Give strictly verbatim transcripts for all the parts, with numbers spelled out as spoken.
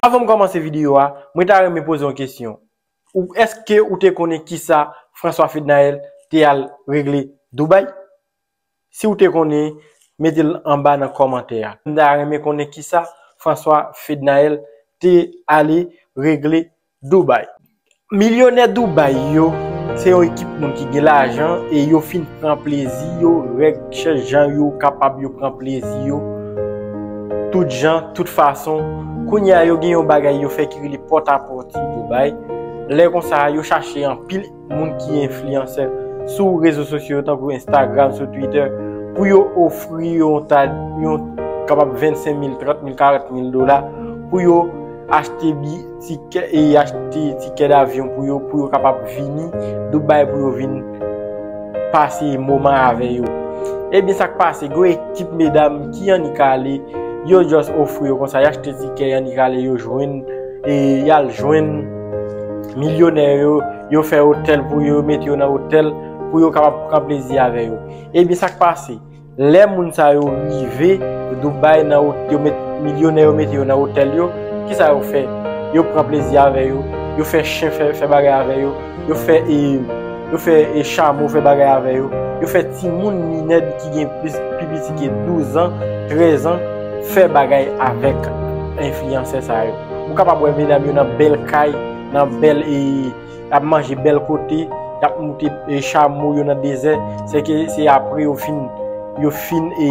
Avan m kòmanse videyo a, mwen ta renmen poze yon kesyon. Ou, èske ou te konnen kisa François Fednaelle te al regle Dubaï? Si w te konnen, mete l anba nan kòmantè a. M ta renmen konnen kisa François Fednaelle te ale regle Dubaï. Milyonè Dubaï yo, se yon ekip moun ki gen lajan e yo fin pran plezi yo, rèk chèch jan yo kapab yo pran plezi yo, tout jan, tout fason. Kounye a, yo gen yon bagay yo fè ki rele pòtapòti Dubaï. Lè konsa, yo chache anpil moun ki enfliyansè sou rezo sosyo yo, tankou Instagram, sou Twitter, pou yo ofri yo yon ta, yon kapab vennsenk mil, trant mil, karant mil dola pou yo achte bi, tikè, e achte tikè davyon pou yo, pou yo kapab vini Dubaï, pou yo vin pase moman avè yo. Ebyen, sa k pase, gwo ekip medam ki annik ale, yo just ofri yo konsa, y achte tikè, y annik ale, yo jwenn, e y al jwenn milyonè yo, yo fè otèl pou yo, mete yo nan otèl, pou yo kapab pran plezi avè yo. Ebyen, sa k pase, lè moun sa yo rive Dubaï, nan ot-, yo met, milyonè yo mete yo nan otèl yo, kisa yo fè? Yo pran plezi avè yo, yo fè chen fè, fè bagay avè yo, yo fè, e, yo fè, e, chamo fè bagay avè yo, yo fè timoun minè ki gen plis, pi piti ke douz an, trèz an, fè bagay avèk enfliyansè sa yo. Ou kapab wè medam yo nan bèl kay, nan bèl, e, y ap manje bèl kote, y ap moute, e, chamo yo nan dezè, se ke se apre yo fin, yo fin, e,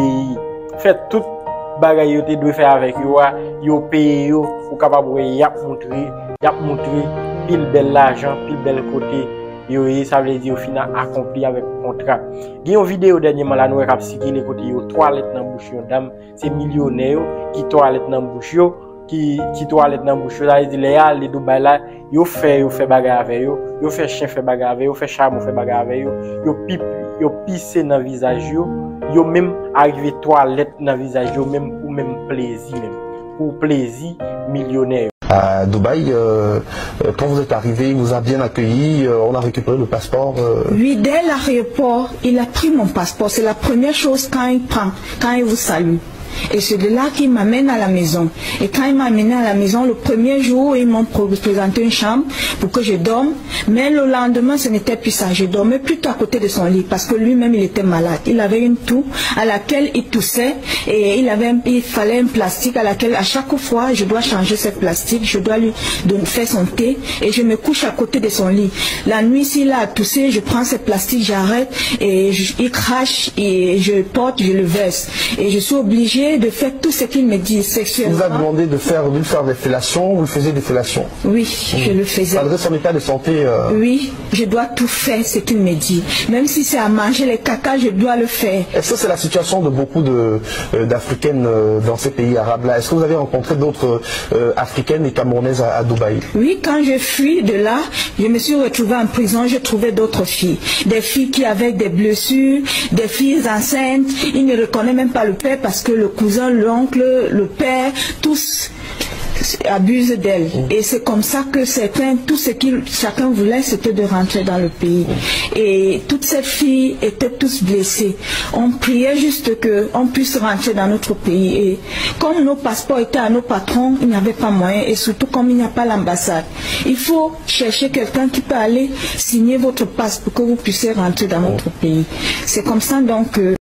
fè tout bagay yo te dwe fè avèk yo a, yo peye yo, ou kapab wè y ap moutre, y ap moutre pil bèl lajan, pil bèl kote yo ye, sa vle di yo fin akonpli avèk kontra. Gen yon videyo dènyèman la nou wè k ap sikile kote yo twalèt nan bouch yon dam, se milyonè yo ki twalèt nan bouch yo, ki, ki twalèt nan bouch yo, sa vle di lè y ale Dubaï la, yo fè, yo fè bagay avè yo, yo fè chen fè bagay avè yo, yo fè chamo fè bagay avè yo, yo pi, yo pise nan vizaj yo, yo menm arive twalèt nan vizaj yo menm pou menm plezi menm, pou plezi milyonè yo. À Dubaï, euh, euh, quand vous êtes arrivé, il vous a bien accueilli, euh, on a récupéré le passeport, euh. Oui, dès l'aéroport, il a pris mon passeport. C'est la première chose quand il prend, quand il vous salue. Et c'est de là qu'il m'amène à la maison. Et quand il m'a amené à la maison, le premier jour, ils m'ont pro-, présenté une chambre pour que je dorme. Mais le lendemain, ce n'était plus ça. Je dormais plutôt à côté de son lit parce que lui-même, il était malade. Il avait une toux à laquelle il toussait et il avait un, il fallait un plastique à laquelle, à chaque fois, je dois changer ce plastique, je dois lui donner, faire son thé et je me couche à côté de son lit. La nuit, s'il a toussé, je prends ce plastique, j'arrête et je, il crache et je porte, je le verse. Et je suis obligée de faire tout ce qu'il me dit sexuellement. Il vous a demandé de faire, de lui faire des fellations, vous lui faisiez des fellations? Oui, je le faisais. Malgré son état de santé, euh. Oui, je dois tout faire ce qu'il me dit. Même si c'est à manger les caca, je dois le faire. Est-ce que c'est la situation de beaucoup de, euh, d'Africaines, euh, dans ces pays arabes-là? Est-ce que vous avez rencontré d'autres, euh, Africaines et Camerounaises à, à Dubaï? Oui, quand je fuis de là, je me suis retrouvée en prison, je trouvais d'autres filles. Des filles qui avaient des blessures, des filles enceintes. Ils ne reconnaissent même pas le père parce que le cousin, l'oncle, le père, tous abusent d'elles. Et c'est comme ça que certains, tout ce que chacun voulait, c'était de rentrer dans le pays. Et toutes ces filles étaient tous blessées. On priait juste que on puisse rentrer dans notre pays. Et comme nos passeports étaient à nos patrons, il n'y avait pas moyen. Et surtout comme il n'y a pas l'ambassade. Il faut chercher quelqu'un qui peut aller signer votre passe pour que vous puissiez rentrer dans votre pays. C'est comme ça donc que